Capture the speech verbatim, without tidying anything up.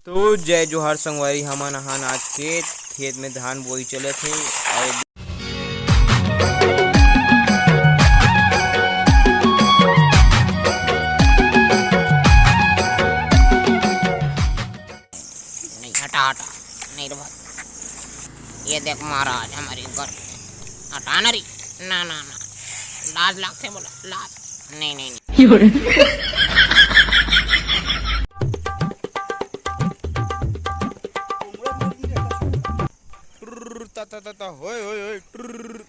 तो जय जोहार संगवारी, हमन अहन आज खेत, खेत में धान बोई चलत हे। अउ नहीं, हटा, हटा, नहीं रे भाई। ये देख महाराज, हमारी ऊपर हटा ना रे। ना, ना, ना, लाज लागथे मोला, लाज। नहीं, नहीं, नहीं। टुर्र, ता, ता, ता, ता, होय, होय, होय, टुर्र।